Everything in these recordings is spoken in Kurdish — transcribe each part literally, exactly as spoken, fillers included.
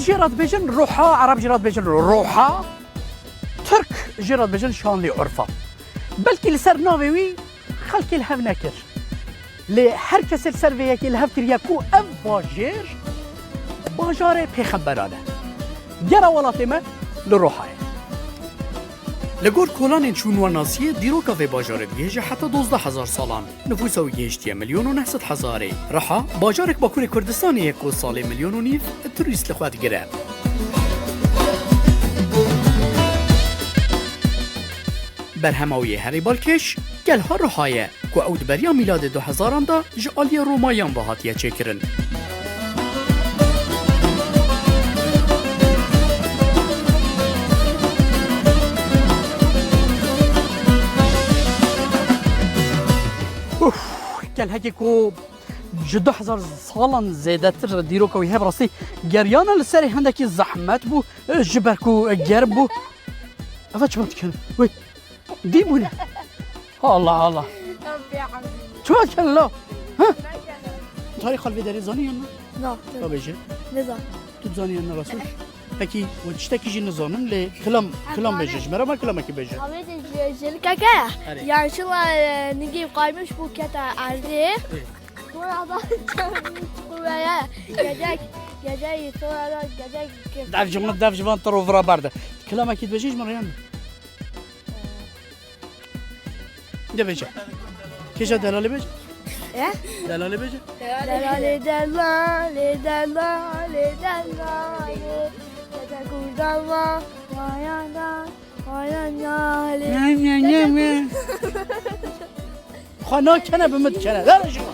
Jê re dibêjin Ruha, Ereb jê re dibêjin Roha, Tirk jê re dibêjin Şanlıurfa. Belkî li ser navê wî xelkê li hev nekir. Lê her kesê li ser vê yekê li hev kiriye ku ev bajêr bajarê pêxemberan e. Gera welatê me li Roha ye. Li gor kolanên şûnwanasiyê dîroka vê bajarê digihêje heta dozdeh hezar salan. Nifûsa wî gihiştiye milyon û neh sed hezarê. Riha, bajarek Bakurê Kurdistanê ye ku salê milyon û nîv turîst li xwe digire. Berhema wî yê herî balkêş, Gelha Riha ye, ku ew di beriya mîladê du hezaran de ji aliyê Romayan ve hatiye çêkirin. Uf, gelhekê ku ji du hezar salan zêdetir dîroka wî heye, bi rastî geriyana li serê hindekî zehmet bû, ji ber ku germ bû. Eva çima dikin? Wê, dî bûne. Allah Allah. Çima dikin lo? Ha? Tarîxa li vê derê zanî yan na? Na. Ka bêje? Nizan. Tu dizanî yan na Resul? Pekî, we tiştekî jî nizanim, lê kilam, kilam bêje. Ji me re me kilamekî bêje. Avê de ji, ji li keke. Erê. Yanlışlıkla, e, nigê kaymış bu kete erdê. Erê. Sonra da kuweye. Gecek, gecek, sonra da gecek. Dev ji min, dev ji van tiro vira berde. Kilamekî dibêjî ji min re yan? De bêje. Kêja delalê bêje? E? Delalê bêje? Delalê, delalê, delalê, delalê. Dede kurdan va, vayana, vayana, lê. Xwe nakene bi min dikene. Ver ji min.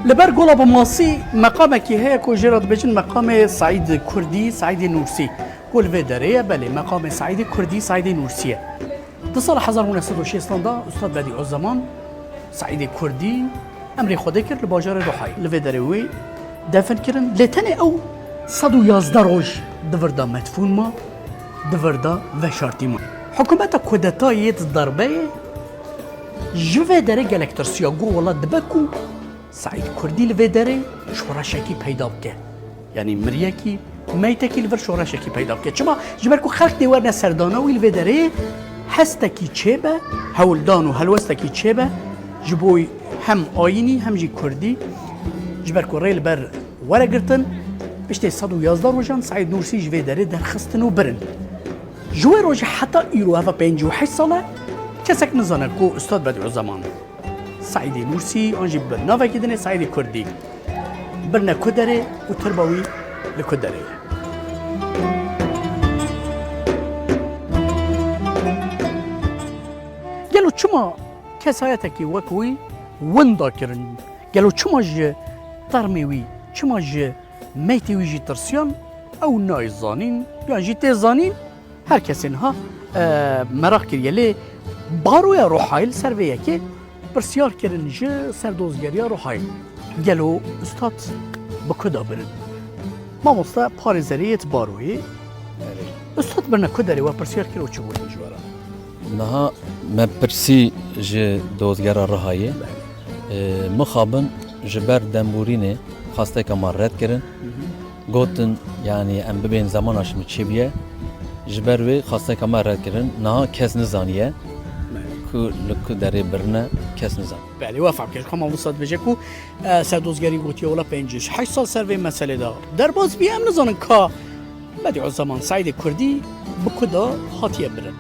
Li ber gola bi masî meqamekî heye ku jê re dibêjin meqamê Seîd Kurdî, Seîdê Nûrsî. Ku li vê derê ye, belê, meqamê Seîdê Kurdî, Seîdê Nûrsî ye. Di sala hezar û neh sed û şêstan de Ustad Bedîuzzeman Seîdê Kurdî emrê Xwedê kir li bajarê Rihayê. Li vê derê wê defin kirin. Lê tenê ew sed û yazdeh roj di vir de medfûn ma, di vir de veşartî ma. Hikûmeta kudetayê yê di darbeyê ji vê derê gelek tirsiya, got, wela dibe ku Seîd Kurdî li vê derê şoreşekî peyda bike. Yanî miriyekî, meytekî li vir şoreşekî peyda bike. Çima? Ji ber ku xelk dê werne serdana wî, li vê derê hestekî çêbe, hewldan û helwestekî çêbe ji bo hem ayînî hem jî kurdî. Ji ber ku rê li ber were girtin, piştê sed û yazdeh rojan Seîd Nûrsî ji vê derê derxistin û birin. Ji wê rojê heta îro, heva pêncî û heşt sal e, kesek nizane ku Ustad Bedîuzzeman Seîdê Nûrsî, an jî bi navekî din ê Seîdê Kurdî, birine ku derê û tirba wî li ku derê ye. Gelo çima kesayetekî wek wî winda kirin? Gelo çima ji termê wî, çima ji meytê wî jî tirsiyan? Ew nayê zanîn, yan jî tê zanîn. Her kesê niha, e, meraq kiriye. Lê baroya Rihayê li ser vê yekê pirsyar kirin ji serdozgeriya Rihayê. Gelo Ustad bi ku da birin? Mamoste parêzerê yê di baroyê. Ustad birine ku derê, we pirsyar kir û çi gotin ji we re? Niha me pirsî ji dozgera Rihayê. E, mixabin ji ber demborînê xasteka me red kirin. Gotin, yanî em bibên zemana ji min çêbûye. Ji ber wê xasteka me red kirin. Niha kes nizaniye ku li ku derê birine, kes nizaniye. Belê, we fehm kir. Xwe mamosta dibêje ku, e, serdozgerî gotiye, wela pêncî û heşt sal ser vê meselê de derbas bî, em nizanin ka Bedîuzzeman Seîdê Kurdî bi ku da hatiye birin.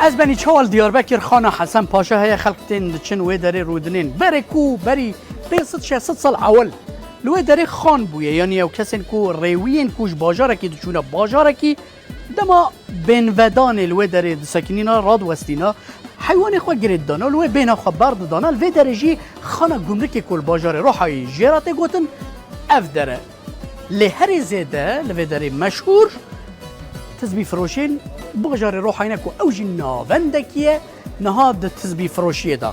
Ez benî çawa li Diyarbekir xana Hesen Paşa heye, xelk tên diçin wê derê rûdinên. Berê ku berî pênc sed şeş sed sal ewil li wê derê xan bûye, yanî ew kesên ku rêwiyên ku ji bajarekî diçûne bajarekî, dema bênvedanê li wê derê disekinîna, radiwestîna, heywanê xwe girê didana, li wê bêhna xwe berdidana, li vê derê jî xana gumrikê ku li bajarê Rohayê jê re tê gotin, ev der e. Lê herî zêde li vê derê meşhûr tizbîfiroşên bajarê Rohayê ne ku ew jî navendekî ye, niha di tizbîfiroşiyê de.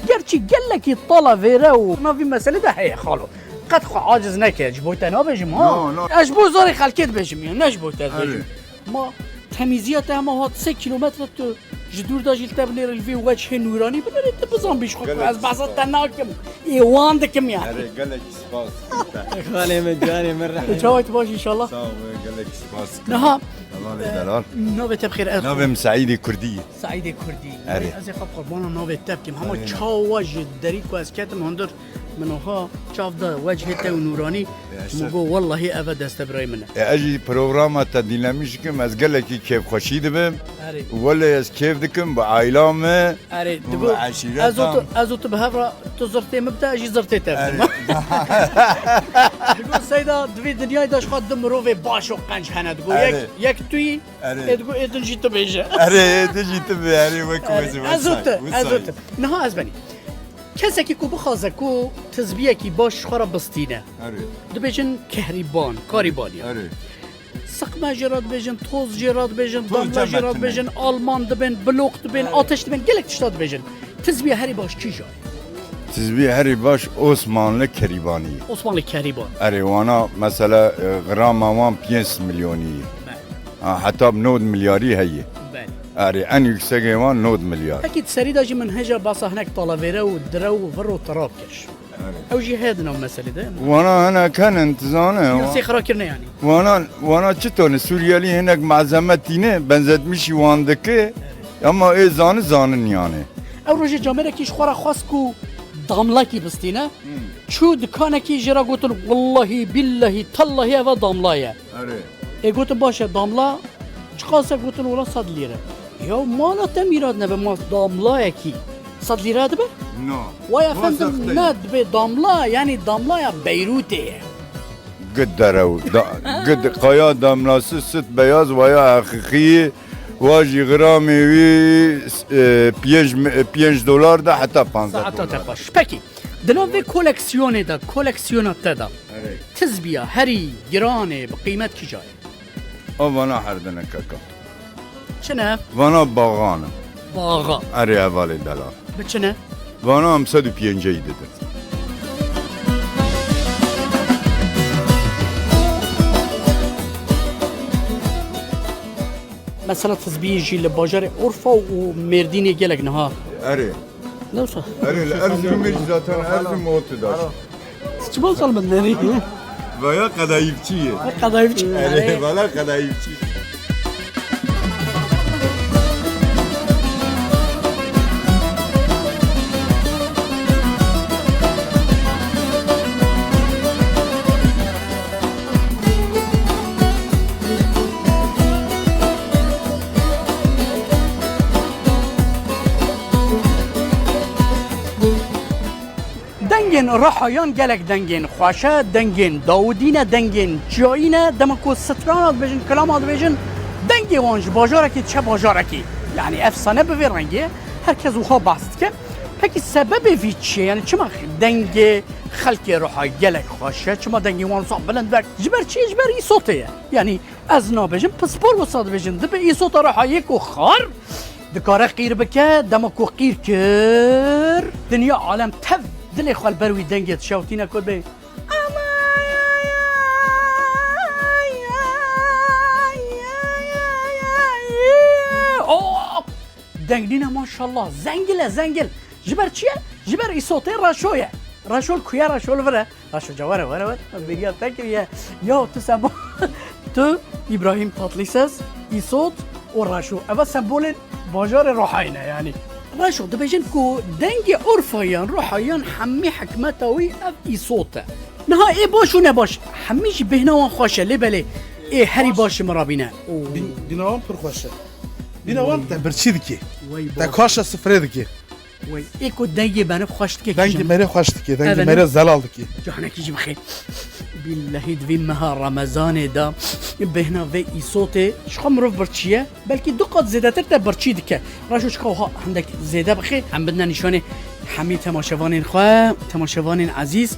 Gerçî gelekî tala vêre û navî meselê de heye xalo. Qet xwe aciz neke, ji bo te nabêjim ha. No, no. Ez ji bo zarê xelkê dibêjim ya, ne ji bo te dibêjim. Erê. Ma temîziya te hema hat sê kîlometre tu ji dûr de jî li te binêre li vê wechê nûranî binêre, tu bizan bî ji xwe ku Gelek ez behsa spas. Te nakim. Ê wan dikim yani. Erê, gelek spas. Xalê min, canê min re. Çawa tu baş inşallah? Sağ ol, gelek spas. Niha, Hevalê delal. Navê te bi xêr, ez Navê min Seîdê Kurdî ye. Seîdê Kurdî. Erê. Ez ê xwe qurbana navê te bikim. Hema Erê. Çawa ji derî ku ez ketim hundir, min oha çav da wechê te û nûranî, Ya, işte. Min got, wellahî ev e destebirayê min e. E, ez jî programa te dînlemîş dikim, ez gelekî kêfxweşî dibim. Erê. Wele ez kêf dikim bi aîla me Erê, û bi digo, eşîreta ez û tu, me. Ez û tu bi hev re, tu zirtê min bide, ez jî zirtê te bidim. Erê. Digo, Seyda, di vê dinyayê de ji xwe du mirovê baş û qenc hene. Digo, Erê. Yek, yek tu yî, Erê. Ê digo, ê din jî tu bêje. Erê, ê din jî tu bê, erê, wek Erê. Ez û tu, ez û tu. Niha ez benî. Kesekî ku bixwaze ku tizbiyekî baş ji xwe re bistîne. Erê. Dibêjin kehrîban, karîbaniya. Erê. Siqme jê re dibêjin, toz jê re dibêjin, Toz damla jê re cem dibêjin, etine. Alman dibên, blok dibên, Erê. Ateş dibên, gelek tişta dibêjin. Tizbiya herî baş kîja ye? Tizbiya herî baş Osmanlı Kerîbanî ye. Osmanlı Kerîban. Erê, wana mesela, e, grama wan pênc milyonî ye. Belê. Ha, heta nod milyarî heye. Belê. Erê, en yüksekê wan nod milyar. Pekî di serî de jî min hêja basa hinek talavêre û dire û vir û tirab kir. Ew jî heye di nav meselê de. Wana hinek henin, tu zane, Piyasê wa-, xira kirine yanî. Wana, wana çi tone? Suriyelî hinek malzeme tîne, benzetmişî wan dike. Ama ê zani zanin yani. Ew rojê camerekî ji xwe re xwest ku damlekî bistîne. Hmm. Çû dikanekî jê re gotin, wellahî, billahî, tellahî eva damla ye. Erê. Ê gotin, baş e, damla çiqas e? Gotin, wela sed lîre. Ya mala te mîrat nebe, ma damlayekî sed lîre dibe? No. Vay efendim, ne dibe damla, yani damlaya Beyrûtê ye. Gid derew, da, gid qaya damlası süt beyaz, vaya heqiqî, wa jî gramê wî, e, pênc, pênc dolar da heta panzdeh dolar. Saeta te xweş. Pekî, di nav vê koleksiyonê de, koleksiyona te de, Evet. Tizbiya herî giranê bi qîmet kîja ye? A vana herdine keka. Çi ne? Vana baxan e. Baxa. Erê hevalê delal. Bi çi ne? Vana em sed û pêncî didin. Mesela tizbiyê jî li bajarê Urfa û Mêrdînê gelek niha. Erê. Ne wisa? Erê, li Erzurumê jî zaten Erzurum o tu daş. Çima sal min nerî? Veya qedayîfçî ye. Qedayîfçî. Erê, valla qedayîfçî. Dengên Rihayan gelek dengên xweş e, dengên dawidî ne, dengên çiyayî ne. Dema ku strana dibêjin, kilama dibêjin, dengê wan ji bajarekî diçe bajarekî. Yanî efsane bi vê rengê, her kes wiha behs dike. Pekî sebebê vî çi ye? Yanî çima dengê xelkê Riha gelek xweş e? Çima dengê wan wisa bilind be? Ji ber çi? Ji ber Îsotê ye. Yanî ez nabêjim, pispor wisa dibêjin. Dibe Îsota Riha yê ku xar dikare qîr bike, dema ku qîr kir, dinya alem tev dilê xwe li ber wî dengê dişewtîne ku dibê. Oh! Deng nîne maşallah. Zengil e, zengil. Ji ber çi ye? Ji ber Îsotê Reşo ye. Reşo li ku ye? Reşo li vir e. Reşo ca were, were, were. Bêriya te kiriye. Ya tu sembol. Tu, Îbrahîm Tatlîses, Îsot û Reşo. Eva sembolên bajarê Rihayê ne yanî. Reşo, dibêjin ku dengê Urfayan, Rihayan hemî hikmeta wî ev Îsot e. Niha ê baş û nebaş, hemî jî bêhna wan xweş e, lê belê ê herî baş ji min re bîne. Û Dî-, dîna wan pir xweş e. Bîna wan te birçî dikî. Wey Te baba. Kaşa sifrê dikî. Wey, ê ku dengê beni xweş dike Dengê kîjan. Merê xweş dikî, dengê Evene. Merê zelal dikî. Canekî jî bixê. Billehî di vî meha Remezanê de bêhna vê îsotê ji xwe mirov birçî ye. Belkî du qat zêdetir te birçî dike. Reşo çiqa wiha hindek zêde bixê. Em bidine nîşanê hemî temaşevanên xwe, temaşevanên ezîz.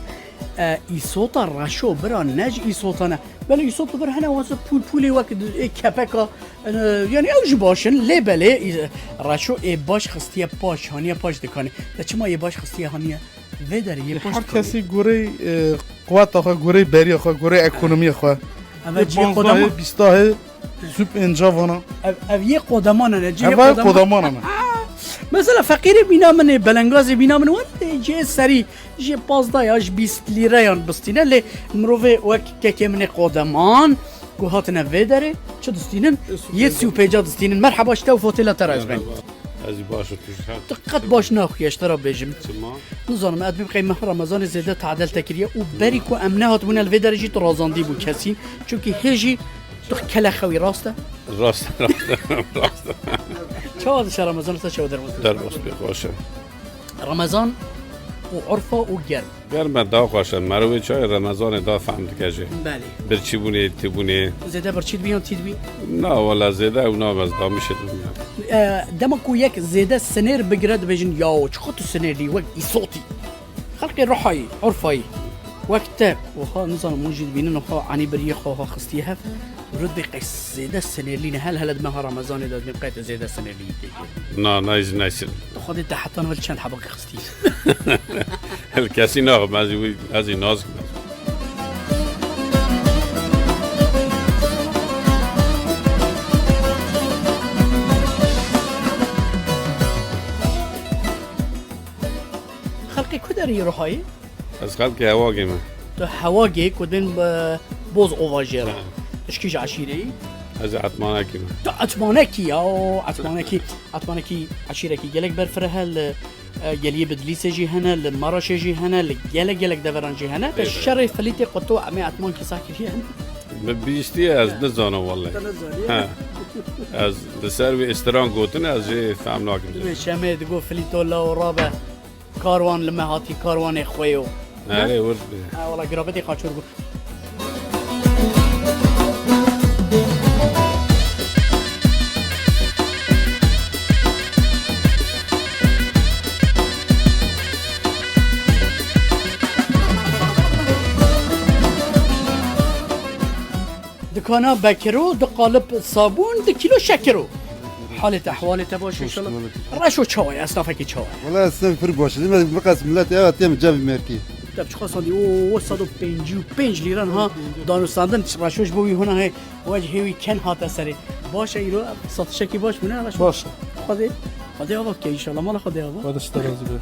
E, îsota reşo bira ne ji îsota ne. Belê îsot li vir hene wasa pûl pûlê wek ê kepeka, e, yani ew jî baş in, lê belê, e, reşo ê baş xistiye paş, haniye paş dikanê. Te çima yê baş xistiye haniye? Vê derê yê paş Her dikanê. Kesî gorey, e, quweta xwe, gorey beriya xwe, gorey ekonomiya xwe. Eve Ê cihê panzdahê, qodema. Bîstahê, zûp ên cavana. Ev, ev yê qodemana ne, cihê Eva qodema. Qodemana ne. Mesela feqîrê bîna min ê, belengazê bîna min were, tê cihê serî. Jê pazdeh ya ji bîst lîreyan bistîne, lê mirovê wek kekê min ê qodeman ku hatine vê derê, çi distînin? Yê sî û pênca distînin. Merheba, ji te û fotela te re ez bên. Ez ê baş û tu ji her Tu qet baş naxuye, ji te re bêjim. Çima? Nizanim, ez bim qey meh Remezanê zêde tadel te kiriye û berî ku em nehatibûne li vê derê jî tu razandî bû kesî. Çunkî hê jî tu kele xewî, rast e? Rast, rast, rast. Çawa dişe Remezan te çawa derbas? Derbas bê, xweş e. Remezan û urfa û germ. Germ e, daha xweş e. Merivê çayê Remezanê daha fehm dike jê. Belê. Birçîbûnê, tîbûnê. Zêde birçî dibî yan tî dibî? Na, wela zêde ew nabe, ez damişê dibîm yani. E, dema ku yek zêde sinêr bigire dibêjin, yaw, çiqa tu sinêr dî, wek îsotî. Xelkê ruhayî, urfayî. Wek te, wiha nizanim, hûn jî dibînin, wiha enî biriyê xwe wiha xistiye hev. Mirov dibê qey zêde sinêrlî ne. Hel hele di meha Remezanê de dibê qey tu zêde sinêrlî yî têkê. Na, na, ez naysin. Tu xwedê te hetan ve çend hebak xistî? Hel kesî naxim, ez ê wî, ez ê nazikim. Xelkê ku derê yî ruhayî? Ez xelkê Hewagê me. Tu Hewagê ku bên, e, Boz Ova jê re. Ha. Tu ji kîj eşîrê yî? Ez ê Etmanekî me. Tu Etmanekî ya, o, Etmanekî, Etmanekî eşîrekî gelek berfireh e li, e, geliyê Bidlîsê jî hene, li Maraşê jî hene, li gelek gelek deveran jî hene. Te Ê, şerê filîtê qut û emê Etmankî sah kiriye? Min bihîstiye, ez nizanim wellahî. Te nizaniye? He. Ez li ser wê istiran gotin, ez jê fehm nakim. Dibê Şemê digo filîto law rabe. Karwan li me hatî, karwanê xwe yo. Erê, wird bê. Ha, wala, girabetê qaçor bû. Dikana Bekiro, du qalib sabûn, du kîlo şekiro. Halê te, ehwalê te baş inşallah. Reşo çawa ye, esnafekî çawa ye? Wela esnaf pir baş e. Dîme biqas millet ya têm cevî merkî. Te çiqa sandî? O, o sed û pêncî û pênc lîran ha danûstandin, reşo ji bo wî hûna hey, wec hêwî ken hate serê. Baş e îro, satişekî baş bûne, reşo? Baş e. Xwedê, Xwedê ava bike inşallah, mala Xwedê ava. Xwedê ji te razî be.